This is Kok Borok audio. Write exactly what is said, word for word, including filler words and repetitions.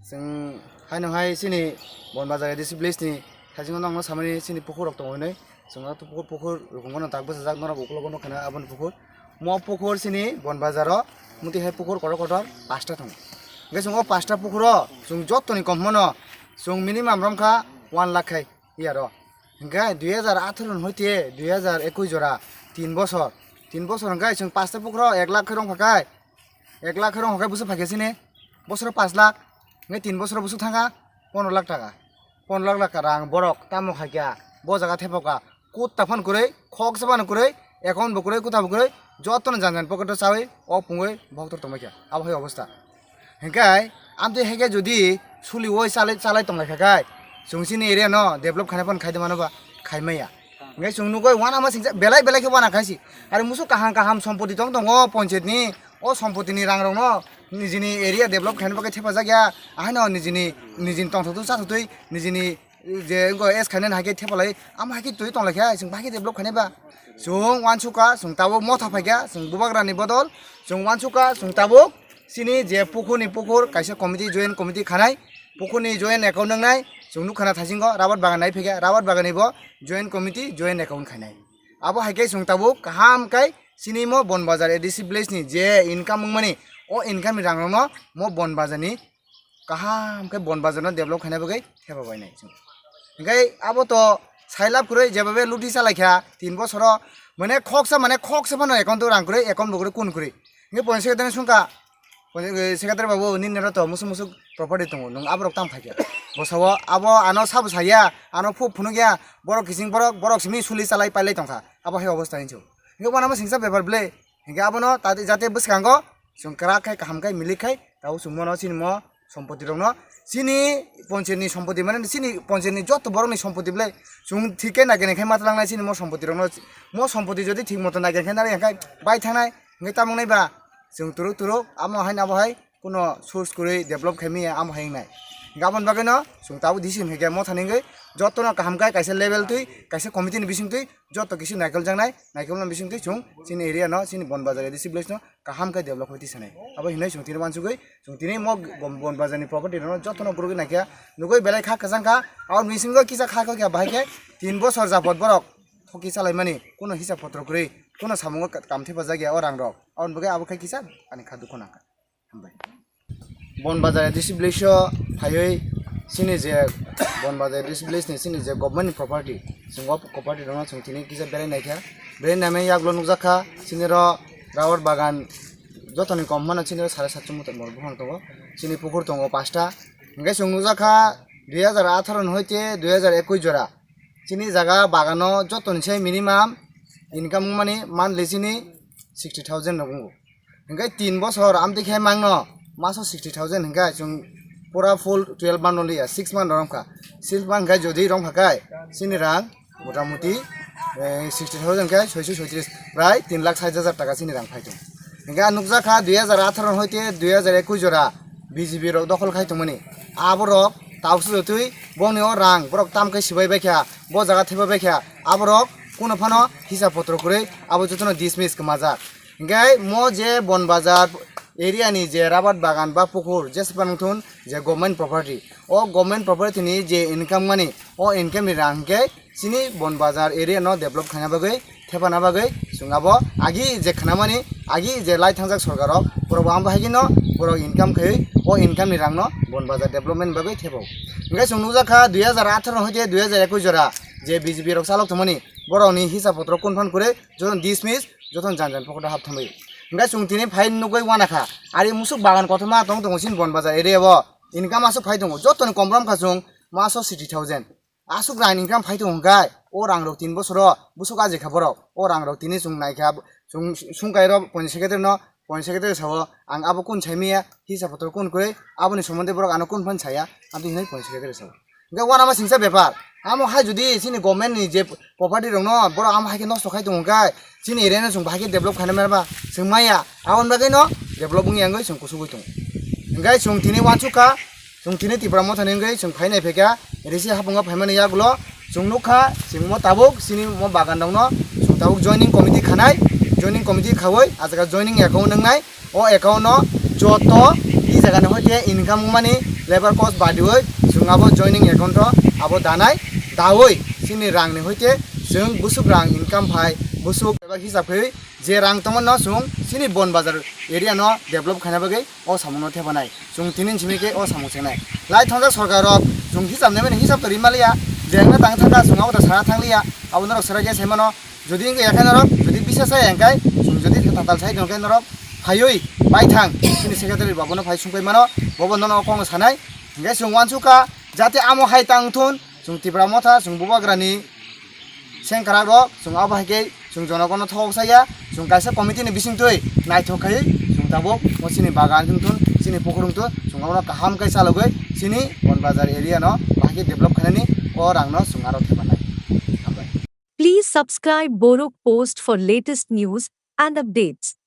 Chwng haino hai chini Bonbazar A D C village ni thaisingo nokno samani chini pukhur rok tongo hinwi. Chwng o pukhur, pukhur rukungno tak bwsajak norok ukologo nukha na aboni pukhur. Mo pukhur chini Bonbazar o muti hai pukhur kotor kotor pasta tongo. Hwnkhe chwng o pasta pukhuro chwng jottoni kom hwnmano chwng minimum romkha one lakh khai yaro. Hwnkhe dui hajar atharo ni hoite dui hajar ekwis jora tin bosor, tin bosor hwnkhe chwng pasta pukhuro ek lakh khai romkha khai. Ek lakh rong hwnkhe bwswk phaikha chini, bosoro pash lakh, hwnkhe tin bosoro bwswk thangkha pondro lakh taka, pondro lakh taka rang borok tamo khaikha, bo jaga thepakkha, kutta phano kwrwi, khoksa phano kwrwi, account bo kwrwi, kwtha bo kwrwi, jotono jan jan pocket o chawi o pungwi bohok tor tongbaikha, abo hai obostha. Hwnkhe amtwi haikhe jodi suliwi chalai chalai tonglaikha khai, chwng chini area no develop khaina phano khaide mano ba, khaimaya. Hwnkhe chwng nugwi uanama singcha belai belai khe uana khaisi. Aro musuk kaham kaham sompoti tong tongo ponchayat ni, o sompoti ni rang rokno nijini area develop khaina bagwi thepajak ya, ahaino nijini, nijini tongthok twi chathok twi nijini je wngkha es khainani hai khe thepalai, amo hai khe twi tonglaikha, chwng bahai khe develop khainai ba. Chwng uansukha, chwng tabuk motha phaikha, chwng bubagrani bodol, chwng uansukha, chwng tabuk chini je pukhurni pukhur kaisa committee, joint committee khanai, pukhurni joint account wngnai, chwng nukha na thaisingo rabar bagan nai phaikha, rabar baganni bo joint committee, joint account khainai. Abo hai khe chwng tabuk kaham khai chini mo Bonbazar A D C village ni je income wngmani, o income ni rang rokno mo Bonbazar ni kaham khe Bonbazar no develop khaina bagwi thepa bainai chwng. Hwnkhe abo to sailab kwrwi jeba be luti chalaikha tin bosoro, mane khoksa, mane khoksa phano account o rang kwrwi, account bo kwrwi kun kwrwi. Hwnkhe point secretary sungkha, point secretary babu nini ro to musuk musuk property tongo, nwng aborok tamo phaikha? Bo sao abo ano sabo saya, ano phuk phunukya, borok kiching borok, borok simi suli chalai pailai tongkha, abo hai obostha hinsu. Hwnkhe uanama singcha bepar ble. Hwnkhe abono tati jate bwskango chwng kwrak khai, kaham khai, milik khai, tabo chwng mano chini mo sompoti rokno, chini ponchayat ni sompoti, mane chini ponchayat ni joto borok ni sompoti belai chwng thik khe naigen khai ma tlangnai chini mo sompoti rokno. Mo sompoti jodi thik moto naigen khai nari khai bai thangnai, hwnkhe tamo wngnai ba chwng turuk turuk amo hai abo hai kuno source kwrwi develop khai maya amo hai wngnai. Hwnkhe aboni bagwino chwng tabuk decision khai khe mo thani wngwi jotono kaham khai kaisa level twi, kaisa committee ni bising twi joto kisi naikol jaknai, naikol no bising twi chwng chini area no, chini Bonbazar A D C village no kaham khe develop khai tisanai. Abo hinwi chwng tini uansugwi chwng tini mo Bon-, Bonbazar ni property rokno jotono gurugwi naikha, nugwi belai kha kwchang kha. Aboni bisingo kisa kha kha khe bahai khe tin bosor japot borok thoki chalaimani, kuno hisab potro kwrwi, kuno samungo ka-, kam thepajak ya o rang rok. Aboni bagwi abo khe kisa ani kha dukhu nangkha. Hambai. Bonbazar A D C village o phaiwi chini je Bonbazar A D C village ni chini je government ni property, chwng o property rokno chwng tini kisa belai naikha. Belai naimani yagulo nukjakha chini ro rabar bagan jotoni kom mano chini ro sare satso meter bor buphang tongo. Chini pukhur tongo pasta. Hwnkhe chwng nukjakha dui hajar atharo ni hoite dui hajar ekwis jora. Chini jaga bagano jotoni se minimum income wngmani monthly chini sixty thousand rok wngo. Hwnkhe tin bosor amtwi khe mangno maso sixty thousand hwnkhe chwng pura full twelve month only ya, six month romkha. Six month hwnkhe jodi romkha khe chini rang motamuti, eh, sixty thousand khe soiso soitris, prai tin lakh sait hajar taka chini rang phai tongo. Hwnkhe ang nukjakha dui hajar atharo hoite dui hajar ekwis jora B J P rok dokhol khai tongmani. Aborok tabuksa jotwi boni o rang borok tam khe sibai baikha, bo jaga thepa baikha, aborok kuno phano hisab potro kwrwi abo jotono dismiss kwmajak. Hwnkhe mo je Bonbazar area ni je rabar bagan ba pukhur jesa phano thun je government property, o government property ni je income mani, o income ni rang hwnkhe chini Bonbazar area no develop khaina bagwi, thepana bagwi chwng abo agi je khnamani, agi je lai thangjak sorkar rok, borok bo ang bahai no borok income khaiwi o income ni rang no Bonbazar development bagwi thepo. Hwnkhe chwng nukjakha dui hajar atharo hoite dui hajar ekwis jora je B J P rok chalok tongmani, borok ni hisab potro kun phan kwrwi jotono dismiss, jotono jan jan pocket o hap thangwi. Hwnkhe chwng tini phai nukgwi uanakha, ari musuk bagan kotorma tong tongo chini Bonbazar area o, income aswk phai tongo, jotoni kom romkha chwng maso sixty thousand. Aswk rang income phai tongo hwnkhe, o rang rok tin bosoro bwswk ajikha borok. O rang rok tini chwng naikha, chwng sungkai rok point secretary no, point secretary sao, ang abo kun saimaya, hisab potro kun kwrwi, aboni somonde borok ano kun phan saya, aboni hinwi point secretary sao. Hwnkhe uanama singcha bepar, amo hai jodi chini government ni je property rokno borok amo hai khe nosto khai tongo hwnkhe, chini area no chwng bahai khe develop khaina maya ba? Chwng maya, aboni bagwi no develop wngya wngwi chwng kusugwi tongo. Hwnkhe chwng tini uansukha, chwng tini Tipra Mothani wngwi chwng phainai phaikha, risi hapungo phaimani yagulo chwng nukha, chwng mo tabuk chini mo bagan rokno chwng tabuk joining committee khanai, joining committee khawi ah jaga joining account wngnai, o account no joto Tei jaga ni hoite income mani labour cost badiwi chwng abo joining account o abo danai dawi chini rang ni hoite chwng busuk rang income phai busuk eba hisab khe je rang tongmano chwng chini Bon Bazar area no develop khaina bagwi o samung no thepanai. Chwng tini simi khe o samung chengnai. Lai thongjak sorkar rok chwng hisab nai mani hisab to rimaliya je wngna tang thangkha chwng abo to sana thangliya abo norok sera khe sai mano. Jodi wngkha yakhai norok, jodi bisa sai hwnkhe, chwng jodi tatal sai tongkhe norok, phaiwi bai thang, chini secretary babuno phai sungpai mano, bobo nono kok sanai, hwnkhe chwng uansukha, jate amo hai tang thun, chwng Tipra Motha, chwng Bubagrani sengkrak rok, chwng abo hai khe, chwng jonogono thok saya, chwng kaisa committee ni bisingtwi naithok khai, chwng tabuk, o chini bagan wng thun, chini pukur wng thun, chwng abono kaham khe chalogwi, chini Bon Bazar area no, bahai khe develop khainani, o rang no chwng aro thepanai. Hambai. Please subscribe Borok Post for latest news and updates.